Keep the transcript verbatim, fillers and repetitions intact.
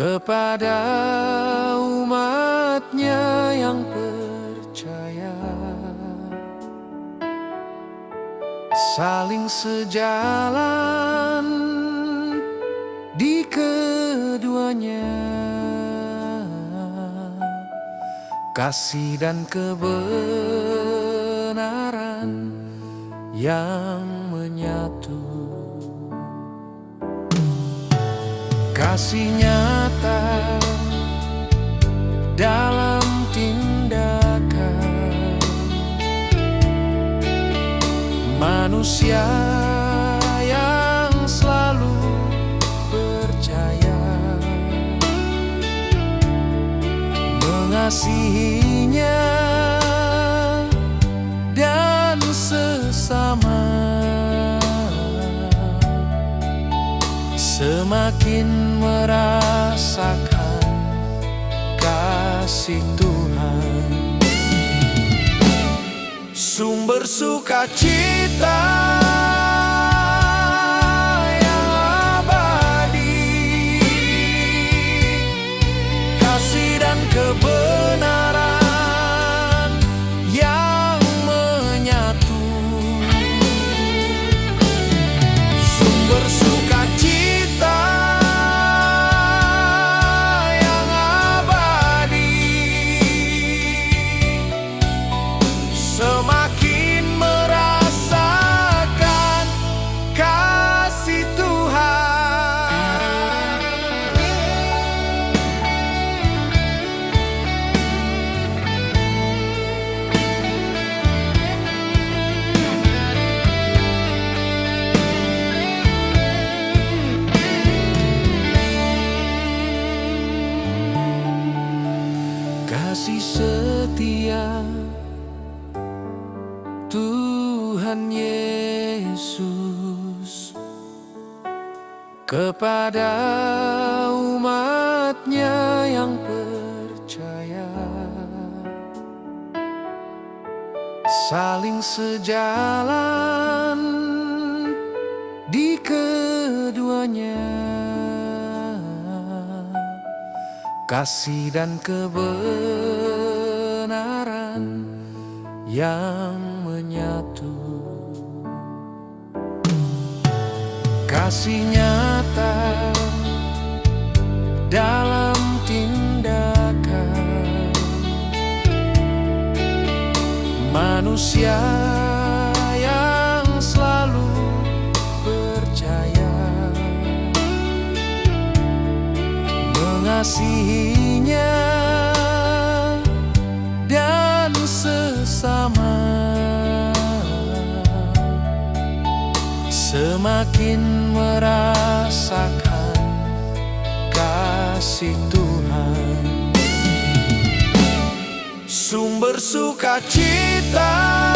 Kepada umatnya yang percaya, saling sejalan di keduanya, kasih dan kebenaran yang menyatu. Kasih nyata dalam tindakan manusia yang selalu percaya mengasihinya dan sesama, semakin merasakan kasih Tuhan. Sumber sukacita yang abadi, kasih dan kebenaran yang menyatu. Sumber sukacita yang abadi, semakin merasakan kasih Tuhan. Kasih setia Tuhan Yesus kepada umatnya yang percaya, saling sejalan di keduanya, kasih dan kebenaran yang menyatu. Kasih nyata dalam tindakan manusia yang selalu percaya mengasihinya dan sesama, semakin merasakan kasih Tuhan. Sumber sukacita